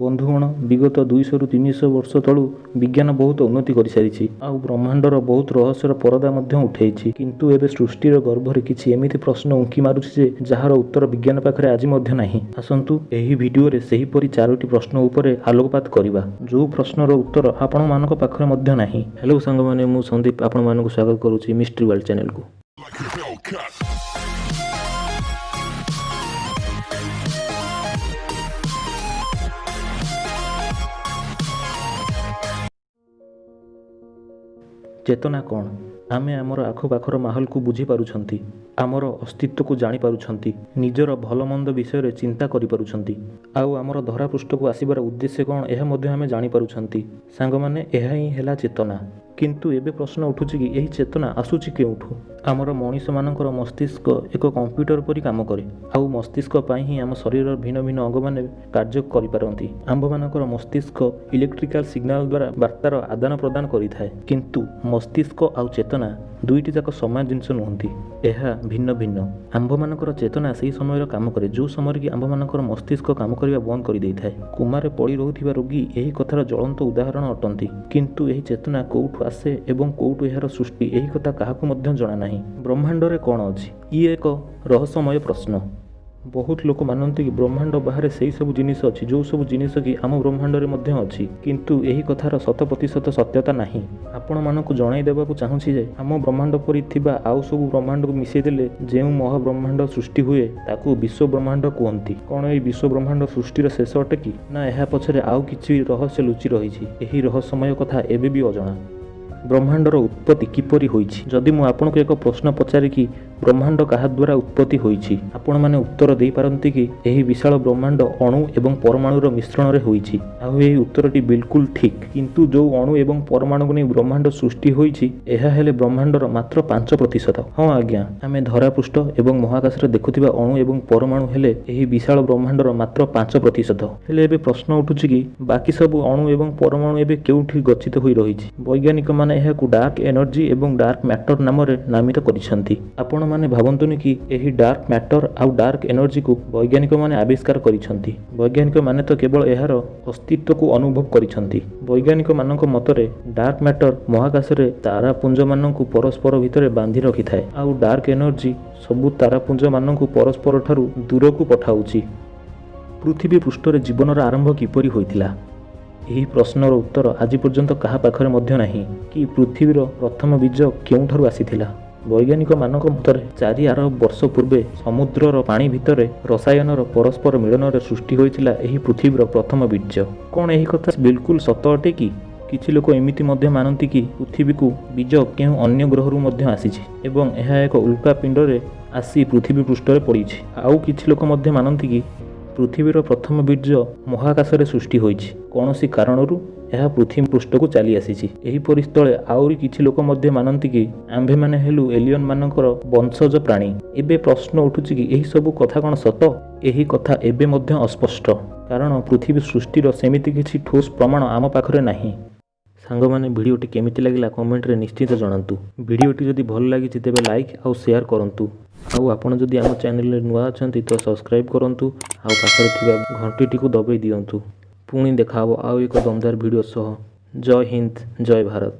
ବନ୍ଧୁଗଣ, ବିଗତ 200ରୁ 300 ବର୍ଷ ତଳୁ ବିଜ୍ଞାନ ବହୁତ ଉନ୍ନତି କରିସାରିଛି ଆଉ ବ୍ରହ୍ମାଣ୍ଡର ବହୁତ ରହସ୍ୟର ପରଦା ମଧ୍ୟ ଉଠେଇଛି। କିନ୍ତୁ ଏବେ ସୃଷ୍ଟିର ଗର୍ଭରେ କିଛି ଏମିତି ପ୍ରଶ୍ନ ଉଙ୍କି ମାରୁଛି ଯେ ଯାହାର ଉତ୍ତର ବିଜ୍ଞାନ ପାଖରେ ଆଜି ମଧ୍ୟ ନାହିଁ। ଆସନ୍ତୁ, ଏହି ଭିଡିଓରେ ସେହିପରି ଚାରୋଟି ପ୍ରଶ୍ନ ଉପରେ ଆଲୋକପାତ କରିବା, ଯେଉଁ ପ୍ରଶ୍ନର ଉତ୍ତର ଆପଣମାନଙ୍କ ପାଖରେ ମଧ୍ୟ ନାହିଁ। ହ୍ୟାଲୋ ସାଙ୍ଗମାନେ, ମୁଁ ସନ୍ଦୀପ ଆପଣମାନଙ୍କୁ ସ୍ୱାଗତ କରୁଛି ମିଷ୍ଟ୍ରି ୱାର୍ଲଡ ଚ୍ୟାନେଲକୁ। Like a Hellcat. ଚେତନା କ'ଣ? ଆମେ ଆମର ଆଖପାଖର ମାହୋଲକୁ ବୁଝିପାରୁଛନ୍ତି, ଆମର ଅସ୍ତିତ୍ୱକୁ ଜାଣିପାରୁଛନ୍ତି, ନିଜର ଭଲମନ୍ଦ ବିଷୟରେ ଚିନ୍ତା କରିପାରୁଛନ୍ତି ଆଉ ଆମର ଧରାପୃଷ୍ଠକୁ ଆସିବାର ଉଦ୍ଦେଶ୍ୟ କ'ଣ, ଏହା ମଧ୍ୟ ଆମେ ଜାଣିପାରୁଛନ୍ତି। ସାଙ୍ଗମାନେ, ଏହା ହିଁ ହେଲା ଚେତନା। କିନ୍ତୁ ଏବେ ପ୍ରଶ୍ନ ଉଠୁଛି କି ଏହି ଚେତନା ଆସୁଛି କେଉଁଠୁ? ଆମର ମଣିଷମାନଙ୍କର ମସ୍ତିଷ୍କ ଏକ କମ୍ପ୍ୟୁଟର ପରି କାମ କରେ ଆଉ ମସ୍ତିଷ୍କ ପାଇଁ ହିଁ ଆମ ଶରୀରର ଭିନ୍ନ ଭିନ୍ନ ଅଙ୍ଗମାନେ କାର୍ଯ୍ୟ କରିପାରନ୍ତି। ଆମ୍ଭମାନଙ୍କର ମସ୍ତିଷ୍କ ଇଲେକ୍ଟ୍ରିକାଲ ସିଗ୍ନାଲ ଦ୍ୱାରା ବାର୍ତ୍ତାର ଆଦାନ ପ୍ରଦାନ କରିଥାଏ। କିନ୍ତୁ ମସ୍ତିଷ୍କ ଆଉ ଚେତନା ଦୁଇଟି ଯାକ ସମାନ ଜିନିଷ ନୁହନ୍ତି, ଏହା ଭିନ୍ନ ଭିନ୍ନ। ଆମ୍ଭମାନଙ୍କର ଚେତନା ସେହି ସମୟରେ କାମ କରେ, ଯେଉଁ ସମୟରେ କି ଆମ୍ଭମାନଙ୍କର ମସ୍ତିଷ୍କ କାମ କରିବା ବନ୍ଦ କରିଦେଇଥାଏ। କୋମାରେ ପଡ଼ି ରହୁଥିବା ରୋଗୀ ଏହି କଥାର ଜ୍ୱଳନ୍ତ ଉଦାହରଣ ଅଟନ୍ତି। କିନ୍ତୁ ଏହି ଚେତନା କୋଉଠୁ ଆସେ ଏବଂ କୋଉଠୁ ଏହାର ସୃଷ୍ଟି, ଏହି କଥା କାହାକୁ ମଧ୍ୟ ଜଣା ନାହିଁ। ବ୍ରହ୍ମାଣ୍ଡରେ କ'ଣ ଅଛି? ଇଏ ଏକ ରହସ୍ୟମୟ ପ୍ରଶ୍ନ। ବହୁତ ଲୋକ ମାନନ୍ତି କି ବ୍ରହ୍ମାଣ୍ଡ ବାହାରେ ସେଇ ସବୁ ଜିନିଷ ଅଛି, ଯେଉଁ ସବୁ ଜିନିଷ କି ଆମ ବ୍ରହ୍ମାଣ୍ଡରେ ମଧ୍ୟ ଅଛି। କିନ୍ତୁ ଏହି କଥାର 100% ସତ୍ୟତା ନାହିଁ। ଆପଣମାନଙ୍କୁ ଜଣାଇ ଦେବାକୁ ଚାହୁଁଛି ଯେ ଆମ ବ୍ରହ୍ମାଣ୍ଡ ପରି ଥିବା ଆଉ ସବୁ ବ୍ରହ୍ମାଣ୍ଡକୁ ମିଶାଇ ଦେଲେ ଯେଉଁ ମହାବ୍ରହ୍ମାଣ୍ଡ ସୃଷ୍ଟି ହୁଏ, ତାକୁ ବିଶ୍ୱ ବ୍ରହ୍ମାଣ୍ଡ କୁହନ୍ତି। କ'ଣ ଏହି ବିଶ୍ୱ ବ୍ରହ୍ମାଣ୍ଡ ସୃଷ୍ଟିର ଶେଷ ଅଟେ କି ନା ଏହା ପଛରେ ଆଉ କିଛି ରହସ୍ୟ ଲୁଚି ରହିଛି? ଏହି ରହସ୍ୟମୟ କଥା ଏବେ ବି ଅଜଣା। ବ୍ରହ୍ମାଣ୍ଡର ଉତ୍ପତ୍ତି କିପରି ହୋଇଛି? ଯଦି ମୁଁ ଆପଣଙ୍କୁ ଏକ ପ୍ରଶ୍ନ ପଚାରେ କି ବ୍ରହ୍ମାଣ୍ଡ କାହା ଦ୍ୱାରା ଉତ୍ପତ୍ତି ହୋଇଛି, ଆପଣମାନେ ଉତ୍ତର ଦେଇପାରନ୍ତି କି ଏହି ବିଶାଳ ବ୍ରହ୍ମାଣ୍ଡ ଅଣୁ ଏବଂ ପରମାଣୁର ମିଶ୍ରଣରେ ହୋଇଛି। ଆଉ ଏହି ଉତ୍ତରଟି ବିଲକୁଲ ଠିକ୍। କିନ୍ତୁ ଯେଉଁ ଅଣୁ ଏବଂ ପରମାଣୁକୁ ନେଇ ବ୍ରହ୍ମାଣ୍ଡ ସୃଷ୍ଟି ହୋଇଛି, ଏହା ହେଲେ ବ୍ରହ୍ମାଣ୍ଡର ମାତ୍ର 5%। ହଁ ଆଜ୍ଞା, ଆମେ ଧରାପୃଷ୍ଠ ଏବଂ ମହାକାଶରେ ଦେଖୁଥିବା ଅଣୁ ଏବଂ ପରମାଣୁ ହେଲେ ଏହି ବିଶାଳ ବ୍ରହ୍ମାଣ୍ଡର ମାତ୍ର 5%। ହେଲେ ଏବେ ପ୍ରଶ୍ନ ଉଠୁଛି କି ବାକି ସବୁ ଅଣୁ ଏବଂ ପରମାଣୁ ଏବେ କେଉଁଠି ଗଚ୍ଛିତ ହୋଇ ରହିଛି? ବୈଜ୍ଞାନିକମାନେ ଏହାକୁ ଡାର୍କ ଏନର୍ଜି ଏବଂ ଡାର୍କ ମ୍ୟାଟର ନାମରେ ନାମିତ କରିଛନ୍ତି। ଆପଣମାନେ ଭାବନ୍ତୁନି କି ଏହି ଡାର୍କ ମ୍ୟାଟର ଆଉ ଡାର୍କ ଏନର୍ଜିକୁ ବୈଜ୍ଞାନିକମାନେ ଆବିଷ୍କାର କରିଛନ୍ତି। ବୈଜ୍ଞାନିକମାନେ ତ କେବଳ ଏହାର ଅସ୍ତିତ୍ୱକୁ ଅନୁଭବ କରିଛନ୍ତି। ବୈଜ୍ଞାନିକମାନଙ୍କ ମତରେ ଡାର୍କ ମ୍ୟାଟର ମହାକାଶରେ ତାରାପୁଞ୍ଜମାନଙ୍କୁ ପରସ୍ପର ଭିତରେ ବାନ୍ଧି ରଖିଥାଏ ଆଉ ଡାର୍କ ଏନର୍ଜି ସବୁ ତାରାପୁଞ୍ଜମାନଙ୍କୁ ପରସ୍ପରଠାରୁ ଦୂରକୁ ପଠାଉଛି। ପୃଥିବୀ ପୃଷ୍ଠରେ ଜୀବନର ଆରମ୍ଭ କିପରି ହୋଇଥିଲା? ଏହି ପ୍ରଶ୍ନର ଉତ୍ତର ଆଜି ପର୍ଯ୍ୟନ୍ତ କାହା ପାଖରେ ମଧ୍ୟ ନାହିଁ କି ପୃଥିବୀର ପ୍ରଥମ ବୀଜ କେଉଁଠାରୁ ଆସିଥିଲା। ବୈଜ୍ଞାନିକମାନଙ୍କ ମତରେ 4 ଆରବ ବର୍ଷ ପୂର୍ବେ ସମୁଦ୍ରର ପାଣି ଭିତରେ ରସାୟନର ପରସ୍ପର ମିଳନରେ ସୃଷ୍ଟି ହୋଇଥିଲା ଏହି ପୃଥିବୀର ପ୍ରଥମ ବୀଜ। କ'ଣ ଏହି କଥା ବିଲକୁଲ ସତ ଅଟେ କି? କିଛି ଲୋକ ଏମିତି ମଧ୍ୟ ମାନନ୍ତି କି ପୃଥିବୀକୁ ବୀଜ କେଉଁ ଅନ୍ୟ ଗ୍ରହରୁ ମଧ୍ୟ ଆସିଛି ଏବଂ ଏହା ଏକ ଉଲ୍କା ପିଣ୍ଡରେ ଆସି ପୃଥିବୀ ପୃଷ୍ଠରେ ପଡ଼ିଛି। ଆଉ କିଛି ଲୋକ ମଧ୍ୟ ମାନନ୍ତି କି ପୃଥିବୀର ପ୍ରଥମ ବୀଜ ମହାକାଶରେ ସୃଷ୍ଟି ହୋଇଛି, କୌଣସି କାରଣରୁ ଏହା ପୃଥିବୀ ପୃଷ୍ଠକୁ ଚାଲି ଆସିଛି। ଏହିପରି ସ୍ଥଳେ ଆହୁରି କିଛି ଲୋକ ମଧ୍ୟ ମାନନ୍ତି କି ଆମ୍ଭେମାନେ ହେଲୁ ଏଲିୟନ ମାନଙ୍କର ବଂଶଜ ପ୍ରାଣୀ। ଏବେ ପ୍ରଶ୍ନ ଉଠୁଛି କି ଏହି ସବୁ କଥା କ'ଣ ସତ? ଏହି କଥା ଏବେ ମଧ୍ୟ ଅସ୍ପଷ୍ଟ, କାରଣ ପୃଥିବୀ ସୃଷ୍ଟିର ସେମିତି କିଛି ଠୋସ୍ ପ୍ରମାଣ ଆମ ପାଖରେ ନାହିଁ। ସାଙ୍ଗମାନେ, ଭିଡ଼ିଓଟି କେମିତି ଲାଗିଲା କମେଣ୍ଟରେ ନିଶ୍ଚିତ ଜଣାନ୍ତୁ। ଭିଡ଼ିଓଟି ଯଦି ଭଲ ଲାଗିଛି, ତେବେ ଲାଇକ୍ ଆଉ ସେୟାର କରନ୍ତୁ। ଆଉ ଆପଣ ଯଦି ଆମ ଚ୍ୟାନେଲରେ ନୂଆ ଅଛନ୍ତି ତ ସବସ୍କ୍ରାଇବ୍ କରନ୍ତୁ ଆଉ ପାଖରେ ଥିବା ଘଣ୍ଟିଟିକୁ ଦବାଇ ଦିଅନ୍ତୁ। ପୁଣି ଦେଖାହେବ ଆଉ ଏକ ଦମଦାର ଭିଡ଼ିଓ ସହ। ଜୟ ହିନ୍ଦ, ଜୟ ଭାରତ।